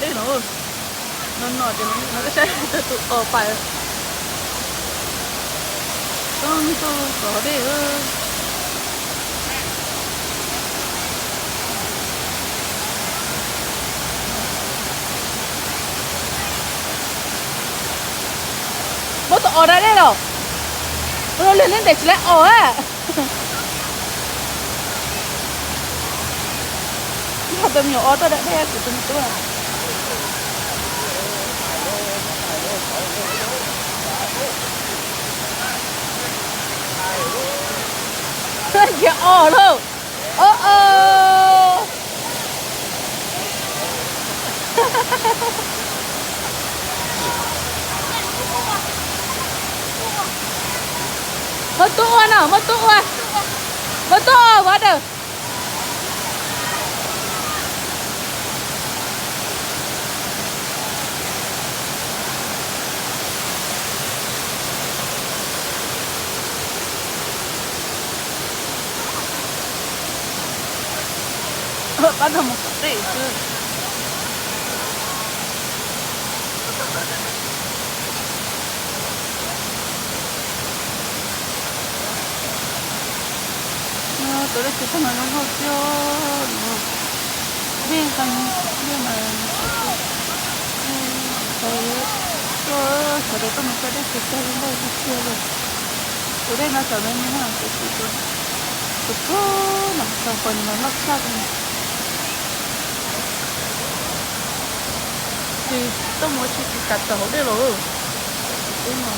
Dej no, no no ces no koj saib tau tus os pais toob ntuj tom hav dej. Muab tus os da dej los, ua li nej ntes tsis laib os a. Yog tus me nyuam os tuaj da dej kuv tus me tub. Nrhiav os lauj. Ob, muab tub ua no, muab tub ua, muab tub ua vov dawm. Pab no mus tom dej xwb. Tus dej txias tag mas zoo nkauj xwb os. Dej qee dej mas xyov, tuaj sawv daws tuaj mus saib dej txias tag zoo nkauj tiag tiag li. Tus dej no txawm me me na tiam sis tus, tus pug no mas txog qhov no mas loj tshaj li. Tsis tuaj mus tsis tsis kam tawm hauv dej los. Tus pug no